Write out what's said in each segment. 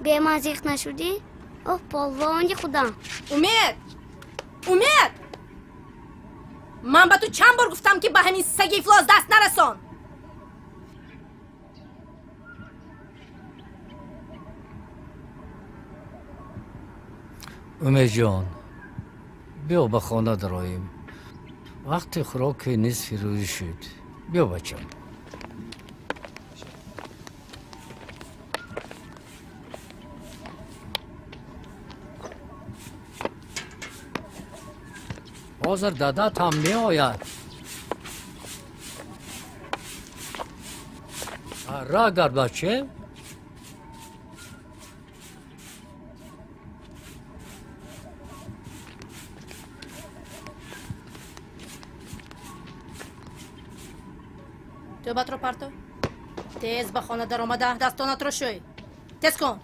Бе ман зиқ нашудӣ? Оҳ, полвони худам. Умед! Умед! Ман ба ту чанд бор гуфтам, ки ба ҳамин саги ифлос даст нарасон. Умедҷон, биё ба хона дароем. Вақти хӯроки нисфи рӯзӣ шуд. Биё, бачам. Ҳозир дадат ҳам меояд. Ра гард, баче. Тӯбатро парто. Тез ба хона даромада дастонатро шӯй. Тез кун.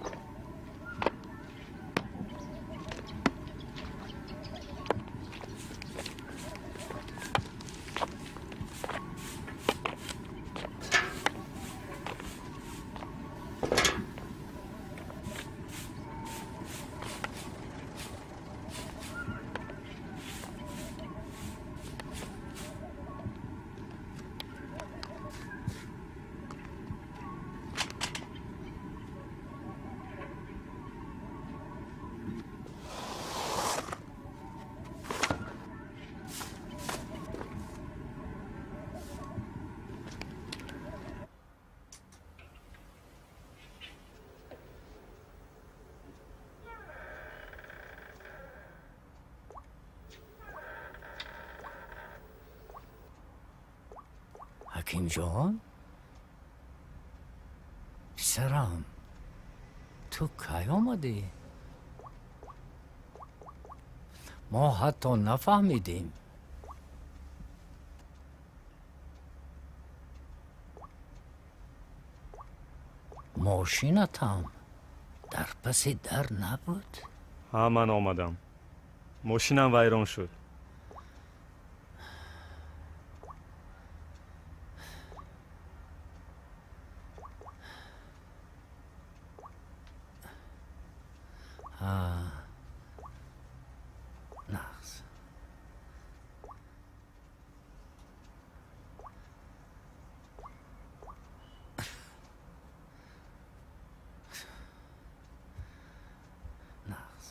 Ҳакимҷон, писарам, ту кай омадӣ? Мо ҳатто нафаҳмидем. Мошинатам дар паси дар набуд? Ҳа, ман омадам. Мошинам вайрон шуд. Нағз. Нағз.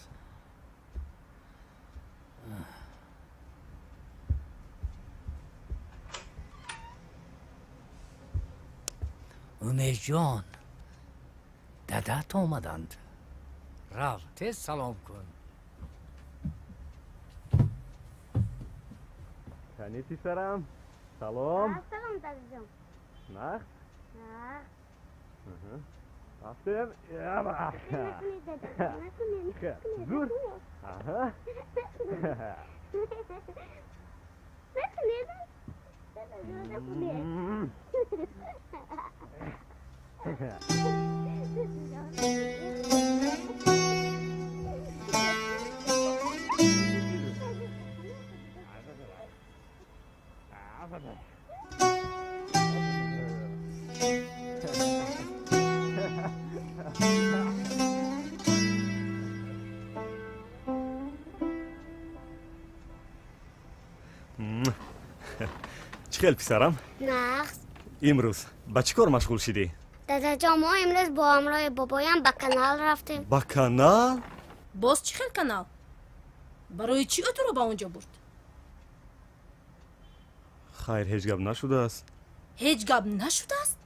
Умедҷон, дадат омаданд. Рав, тез салом кун. Кани, писарам, салом. Салом, дадаҷон. Нағз? Нағз. Рафтем. Накунед, дадаҷон, накунед. Зур. Аҳа. Накунед, дадаҷон, накунед. Чӣ хел, писарам? Нағз. Имрӯз ба чӣ кор машғул шидӣ? Дадаҷон, мо имрӯз бо ҳамроҳи бобоям ба канал рафтем. Ба канал? Боз чӣ хел канал? Барои чӣ ӯ туро ба он ҷо бурд? Хайр, ҳеҷ гап нашудааст. Ҳеҷ гап нашудааст?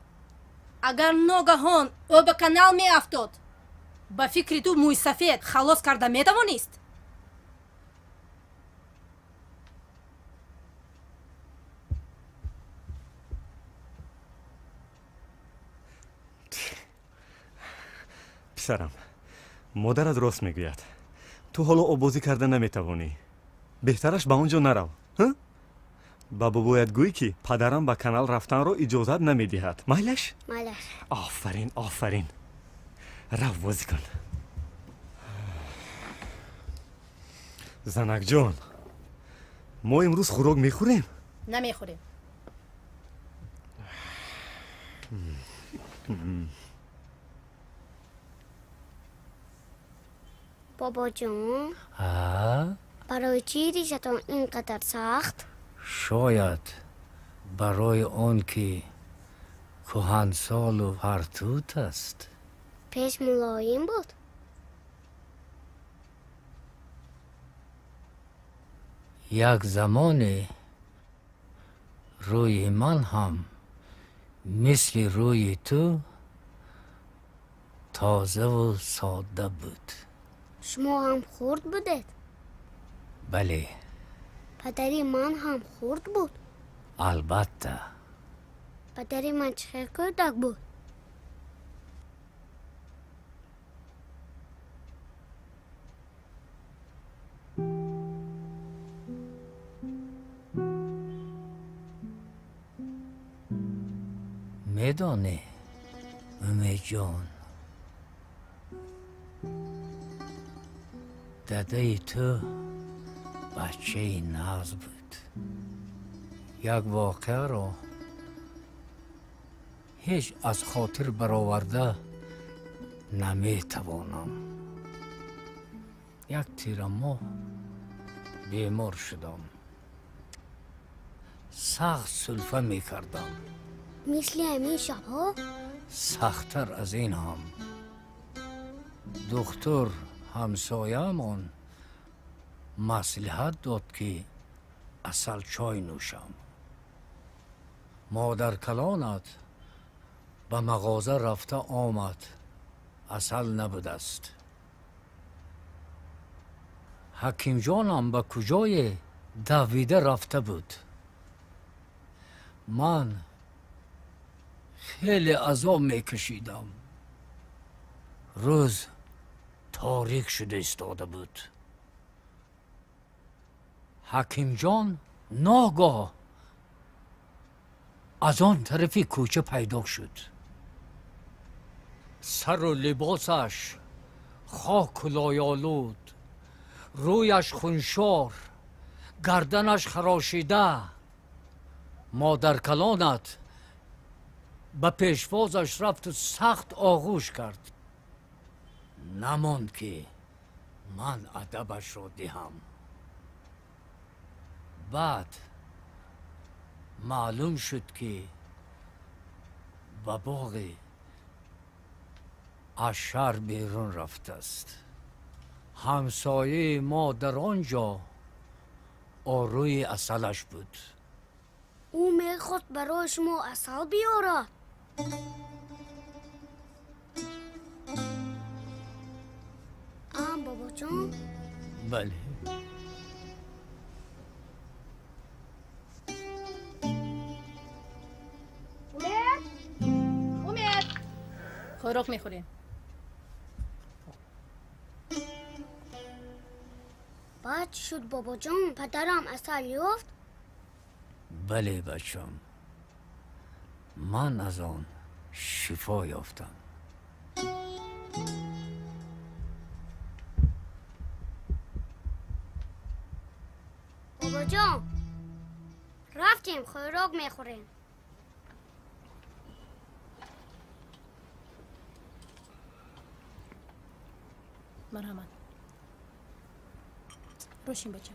Агар ногаҳон ӯ ба канал меафтод, ба фикри ту мӯйсафед халос карда метавонист? Писарам, модарат рост мегӯяд. Ту ҳоло оббозӣ карда наметавонӣ. Беҳтараш ба он ҷо нарав. Ба бобоят гӯй, ки падарам ба канал рафтанро иҷозат намедиҳад. Майлаш? Майлаш. Офарин, офарин. Рав, бозӣ кун. Занакҷон, мо имрӯз хӯрок мехӯрем? Намехӯрем. Бобоҷон, барои чӣ ришатон ин қадар сахт? Шояд барои он ки кӯҳансолу фартут аст. Пеш мулоим буд? Як замоне рӯи ман ҳам мисли рӯи ту тозаву содда буд. Шумо ҳам хурд будед? Бале. Падари ман ҳам хурд буд? Албатта. Падари ман чӣ хел кӯдак буд? Медонӣ, Умедҷон, дадаи ту бачаи нағз буд. Як воқеаро ҳеҷ аз хотир бароварда наметавонам. Як тирамоҳ бемор шудам. Сахт сулфа мекардам. Мисли ҳамин шабҳо? Сахттар аз ин ҳам. Духтур ҳамсояамон маслиҳат дод, ки асалчой нӯшам. Модаркалонат ба мағоза рафта омад, асал набудаст. Ҳакимҷонам ба куҷое давида рафта буд. Ман хеле азоб мекашидам. Рӯз торик шуда истода буд. Ҳакимҷон ногоҳ аз он тарафи кӯча пайдо шуд. Сару либосаш хоку лоёлуд, рӯяш хуншор, гарданаш харошида. Модаркалонат ба пешвозаш рафту сахт оғӯш кард. Намонд, ки ман адабашро диҳам. Баъд маълум шуд, ки ба боғи аз шаҳр берун рафтааст. Ҳамсояи мо дар он ҷо орӯи асалаш буд. Ӯ мехост барои шумо асал биёрад. Ам, бобоҷон? Бале. Умед! Умед! Хӯрок мехӯрем. Баъд чӣ шуд, бобоҷон? Падарам асал ёфт? Бале, бачам. Ман аз он шифо ёфтам. Бобоҷон, рафтем, хӯрок мехӯрем. Марҳамат. Рошин, бача.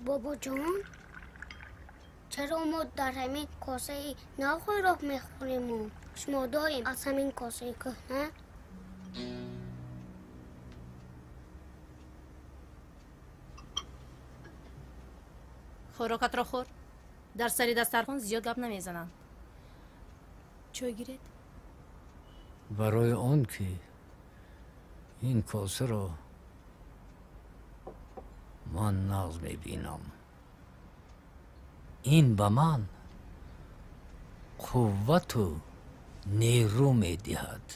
Бобоҷон, чаро мо дар ҳамин косаи нав хӯрок мехӯриму шумо доим аз ҳамин косаи кӯҳна? Хӯрокатро хӯр. Дар сари дастархон зиёд гап намезананд. Чой гиред? Барои он ки ин косаро ман нағз мебинам. Ин ба ман қуввату нерӯ медиҳад.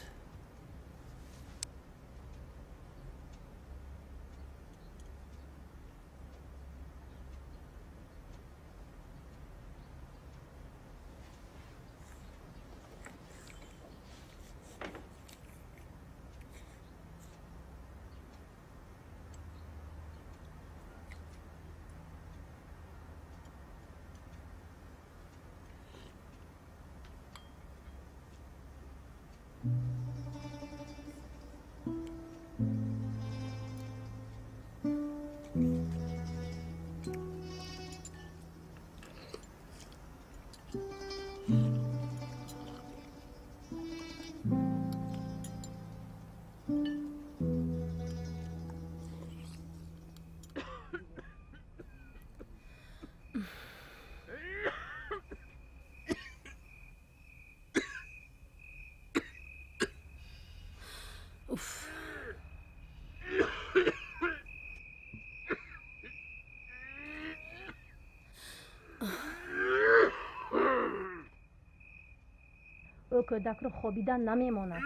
кӯдакро хобидан намемонад.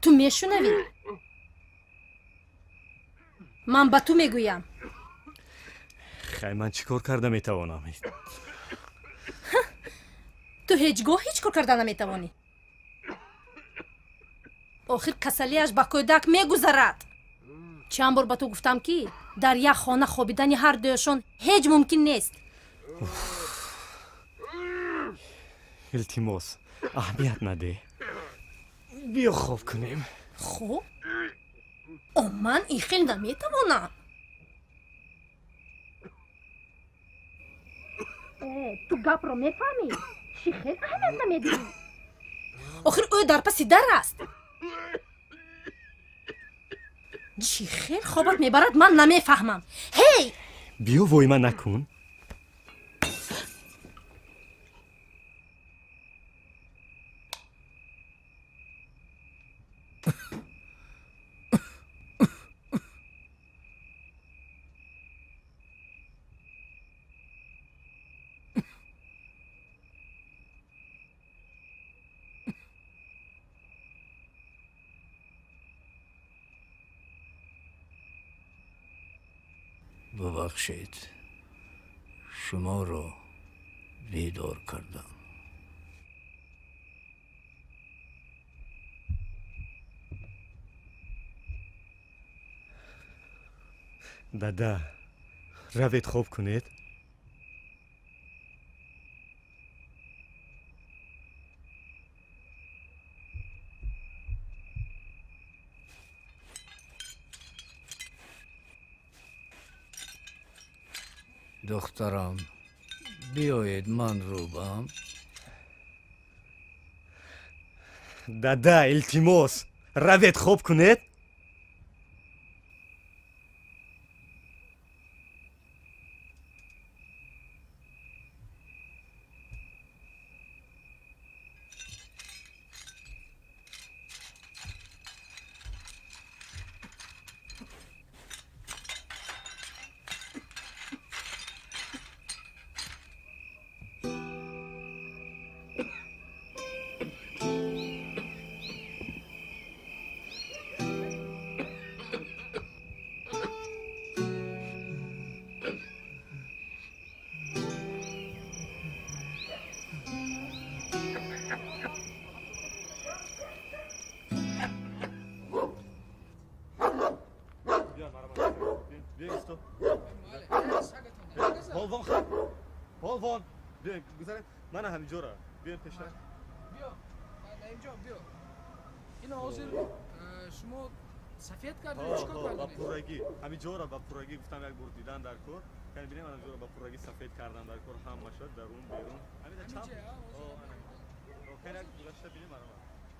Ту мешунавӣ? Ман ба ту мегӯям. Хай, ман чӣ кор карда метавонам? Ту ҳеҷ гоҳ ҳеҷ кор карда наметавонӣ. Охир касалиаш ба кӯдак мегузарад. Чанд бор ба ту гуфтам, ки дар як хона хобидани ҳар дуяшон ҳеҷ мумкин нест. Илтимос, аҳамият надеҳ. Биё хоб кунем. Хоб? О, ман ин хел наметавонам. Ту гапро мефаҳмӣ? Чӣ хел аҳамият намедиҳӣ? Охир ӯ дар паси дар аст. Чӣ хел хобат мебарад, ман намефаҳмам. Ҳей! Биё войма накун. Бубахшед, шуморо бедор кардам. Дада, равед хоб кунед. Духтарам, биёед ман рӯбам. Дада, илтимос, равед хоб кунед. Полвон, биё гузарем. Мана ҳаминҷора. Биёем пештар. Биё, инҷо биё. Ино ҳозир шумо сафед кардед, чӣ кор кардед? Ба пуррагӣ. Ҳаминҷора ба пуррагӣ гуфтам як бор дидан дар кор. Кани бинем ҳаминҷора ба пуррагӣ сафед кардан дар кор ҳама шуд дарун берун. Ҳамин чанд? Кани як гузашта бинем ара.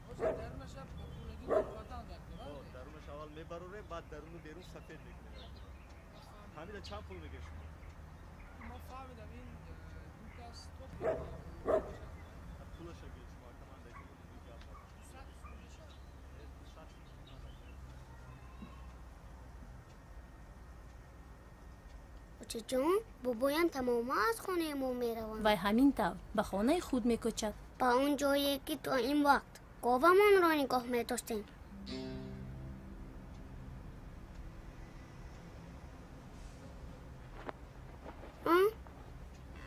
Ҳозир дарунаша ба пуррагӣ баровардан дар кор. Дарунаш аввал мебарорем, баъд даруну берун сафед мекунем. Ҳамина чанд пул мегиред шумо? Ман фаҳмидам, ин ду кас то пулаша гиред шумо, команда Очаҷон, бобоям тамома аз хонаи мо мераванд. Вай ҳамин тавр ба хонаи худ мекӯчад. Ба он ҷое, ки то ин вақт говамонро нигоҳ медоштем.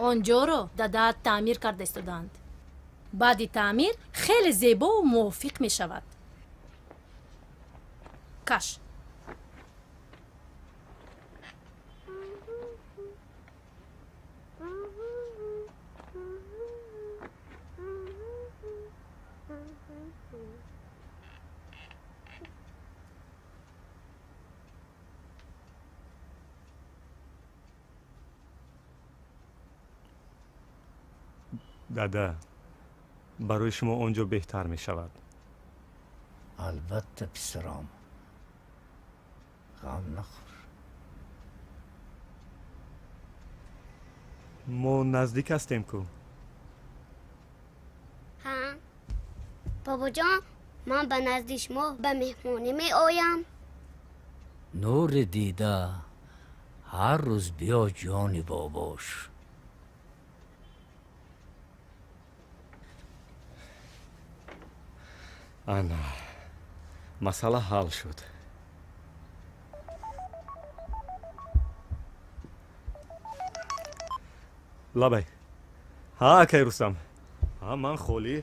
Он ҷоро дадаат таъмир карда истодаанд. Баъди таъмир хеле зебову мувофиқ мешавад. Каш. Дада, барои шумо он ҷо беҳтар мешавад. Албатта, писарам, ғам нахӯр. Мо наздик ҳастем ку. Ҳа, бобоҷон, ман ба назди шумо ба меҳмонӣ меоям. Нури дида, ҳар рӯз биё ҷони бобош. Ана, масъала ҳал шуд. Лабай. Ҳа, акай Рустам. Ҳа, ман холӣ.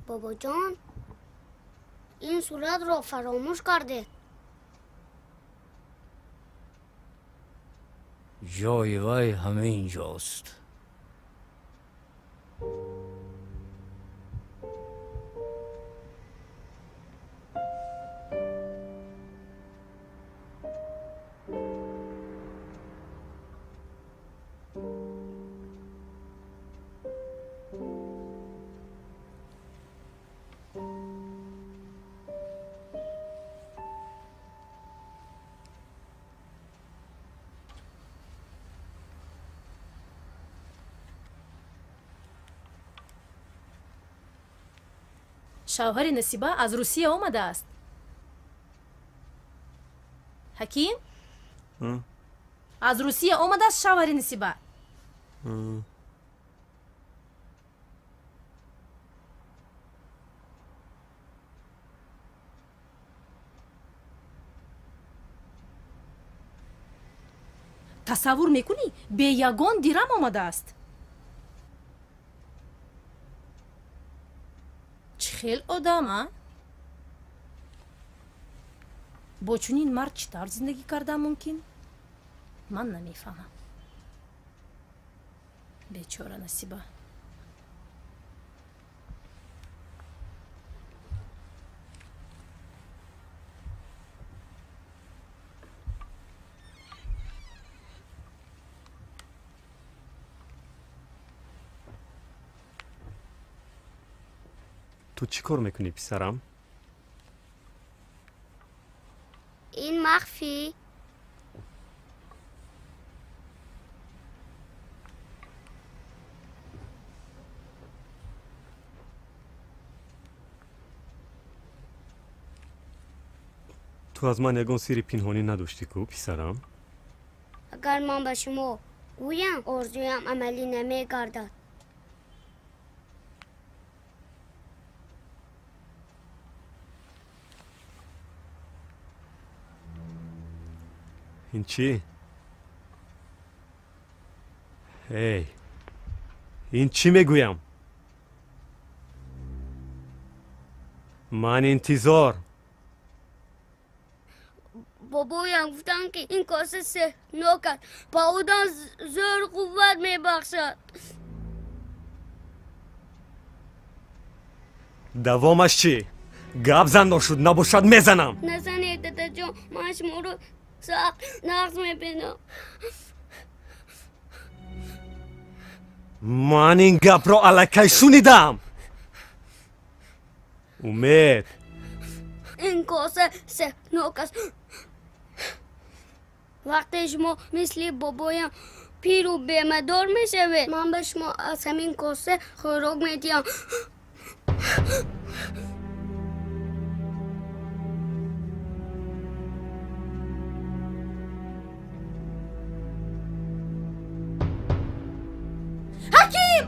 Бобоҷон, ин суратро фаромӯш кардед. Ҷои вай ҳамин ҷост. Шавҳари Насиба аз Русия омадааст. Ҳаким? Аз Русия омадааст шавҳари Насиба. Тасаввур мекунӣ, бе ягон дирам омадааст. Чӣ хел одам, а? Бо чунин мард чӣ тавр зиндагӣ кардан мумкин? Ман намефаҳмам. Бечора Насиба. Ту чӣ кор мекунӣ, писарам? Ин махфӣ. Ту аз ман ягон сирри пинҳонӣ надоштӣ ку, писарам? Агар ман ба шумо гӯям, орзуям амалӣ намегардад. Ин чӣ? Эй, ин чӣ мегӯям? Ман интизор. Бобоям гуфтанд, ки ин коса сеҳрнок аст, ба одам зӯр қувват мебахшад. Давомаш чӣ? Гап зан ношуд, набошад мезанам. Назанед, дадаҷон, ман шуморо сахт нағз мебинам. Ман ин гапро аллакай шунидам. Умед, ин коса сеҳрнок аст. Вақте шумо мисли бобоям пиру бемадор мешавед, ман ба шумо аз ҳамин коса хӯрок медиҳам. Ҳаким!